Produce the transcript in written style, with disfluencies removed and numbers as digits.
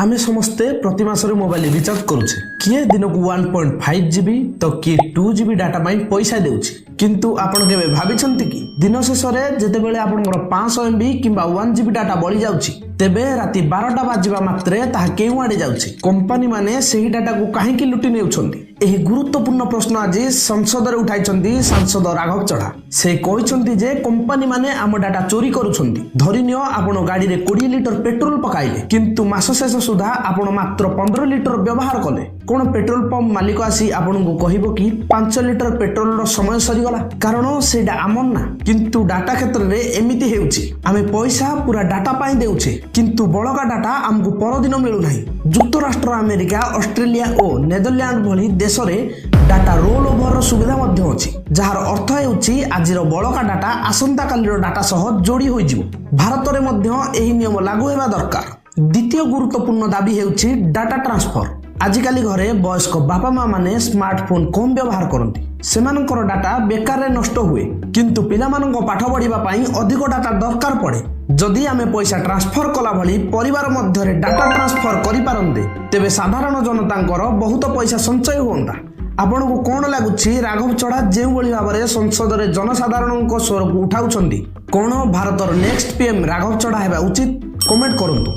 ଆମେ ସମସ୍ତେ ପ୍ରତି ମାସରେ ମୋବାଇଲ ରିଚାର୍ଜ କରୁଛେ। କିଏ ଦିନକୁ 1.5 GB ତ କିଏ 2 GB data ପାଇଁ ପଇସା ଦେଉଛି। କିନ୍ତୁ ଆପଣ କେବେ ଭାବିଛନ୍ତି କି, ଦିନ ଶେଷରେ ଯେତେବେଳେ ଆପଣଙ୍କର 500 MB କିମ୍ବା 1 GB data ବଳି ଯାଉଛି, ତେବେ ରାତି 12ଟା ବାଜିବା ମାତ୍ରେ ତାହା କେଉଁଆଡ଼େ ଯାଉଛି? କମ୍ପାନୀ ମାନେ ସେହି ଡାଟାକୁ କାହିଁକି ଲୁଟି ନେଉଛନ୍ତି? ଏହି ଗୁରୁତ୍ୱପୂର୍ଣ୍ଣ ପ୍ରଶ୍ନ ଆଜି ସଂସଦରେ ଉଠାଇଛନ୍ତି ସାଂସଦ ରାଘବ ଚଢା। ସେ କହିଛନ୍ତି ଯେ କମ୍ପାନୀ ମାନେ ଆମ ଡାଟା ଚୋରି କରୁଛନ୍ତି। ଧରିନିଅ, ଆପଣ ଗାଡ଼ିରେ 20 ଲିଟର ପେଟ୍ରୋଲ ପକାଇଲେ, କିନ୍ତୁ ମାସ ଶେଷ ସୁଦ୍ଧା ଆପଣ ମାତ୍ର 15 ଲିଟର ବ୍ୟବହାର କଲେ। କଣ ପେଟ୍ରୋଲ ପମ୍ପ ମାଲିକ ଆସି ଆପଣଙ୍କୁ କହିବ କି 5 ଲିଟର ପେଟ୍ରୋଲର ସମୟ ସରିଗଲା? କାରଣ ସେଇଟା ଆମର ନା। କିନ୍ତୁ ଡାଟା କ୍ଷେତ୍ରରେ ଏମିତି ହେଉଛି। ଆମେ ପଇସା ପୁରା ଡାଟା ପାଇଁ ଦେଉଛେ, କିନ୍ତୁ ବଳକା ଡାଟା ଆମକୁ ପରଦିନ ମିଳୁନାହିଁ। ଯୁକ୍ତରାଷ୍ଟ୍ର ଆମେରିକା, ଅଷ୍ଟ୍ରେଲିଆ ଓ ନେଦରଲ୍ୟାଣ୍ଡ ଭଳି ଦେଶରେ ଡାଟା ରୋଲ ଓଭରର ସୁବିଧା ମଧ୍ୟ ଅଛି, ଯାହାର ଅର୍ଥ ହେଉଛି ଆଜିର ବଳକା ଡାଟା ଆସନ୍ତାକାଲିର ଡାଟା ସହ ଯୋଡ଼ି ହୋଇଯିବ। ଭାରତରେ ମଧ୍ୟ ଏହି ନିୟମ ଲାଗୁ ହେବା ଦରକାର। ଦ୍ୱିତୀୟ ଗୁରୁତ୍ୱପୂର୍ଣ୍ଣ ଦାବି ହେଉଛି ଡାଟା ଟ୍ରାନ୍ସଫର। ଆଜିକାଲି ଘରେ ବୟସ୍କ ବାପା ମା ମାନେ ସ୍ମାର୍ଟଫୋନ୍ କମ୍ ବ୍ୟବହାର କରନ୍ତି। ସେମାନଙ୍କର ଡାଟା ବେକାରରେ ନଷ୍ଟ ହୁଏ, କିନ୍ତୁ ପିଲାମାନଙ୍କ ପାଠ ପଢ଼ିବା ପାଇଁ ଅଧିକ ଡାଟା ଦରକାର ପଡ଼େ। ଯଦି ଆମେ ପଇସା ଟ୍ରାନ୍ସଫର କଲା ଭଳି ପରିବାର ମଧ୍ୟରେ ଡାଟା ଟ୍ରାନ୍ସଫର କରିପାରନ୍ତେ, ତେବେ ସାଧାରଣ ଜନତାଙ୍କର ବହୁତ ପଇସା ସଞ୍ଚୟ ହୁଅନ୍ତା। ଆପଣଙ୍କୁ କ'ଣ ଲାଗୁଛି, ରାଘବ ଚଢା ଯେଉଁଭଳି ଭାବରେ ସଂସଦରେ ଜନସାଧାରଣଙ୍କ ସ୍ୱରକୁ ଉଠାଉଛନ୍ତି, କ'ଣ ଭାରତର ନେକ୍ସଟ ପିଏମ୍ ରାଘବ ଚଢା ହେବା ଉଚିତ? କମେଣ୍ଟ କରନ୍ତୁ।